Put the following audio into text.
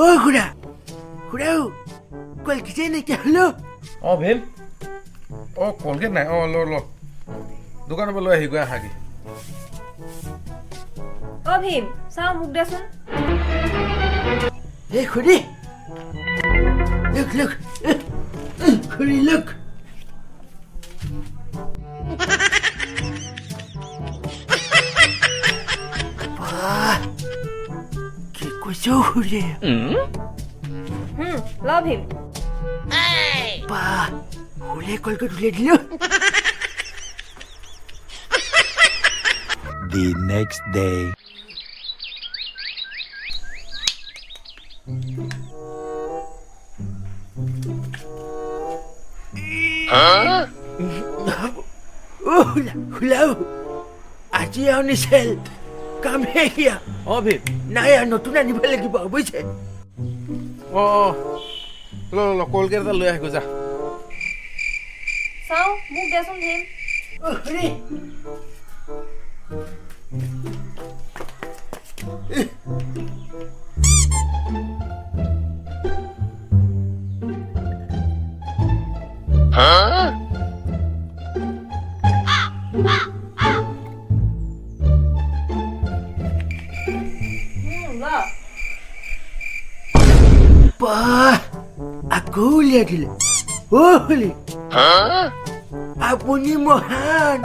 অ খুৰা, খুৰাও কলগেটে নাইকিয়া হ'লো। অঁ ভীম, অঁ কলগেট নাই। অঁ ল ল, দোকানৰ পৰা লৈ আহি গৈ আহাগি। অ ভীম, চাওঁ মোক দেচোন। এই খুৰী, লুক লুক, খুৰী লুক। বাহ, কি কৈছ খুৰী? ল ভীম। বাহ, খুৰীয়ে কলগেট উলিয়াই দিলো। The next day. অ খুলাও, আজি আৰু নিচেল কাম শেষ। অঁ ভীম। নাই, আৰু নতুন আনিব লাগিব বুজিছে। অঁ অঁ, ল ল, কলগেট এটা লৈ আহিগৈ যা। চাওঁ মোক দেচোন ভীম। অ খুৰী, ল। বাহ, আকৌ উলিয়াই দিলে। অ খুৰী, আপুনি মহান।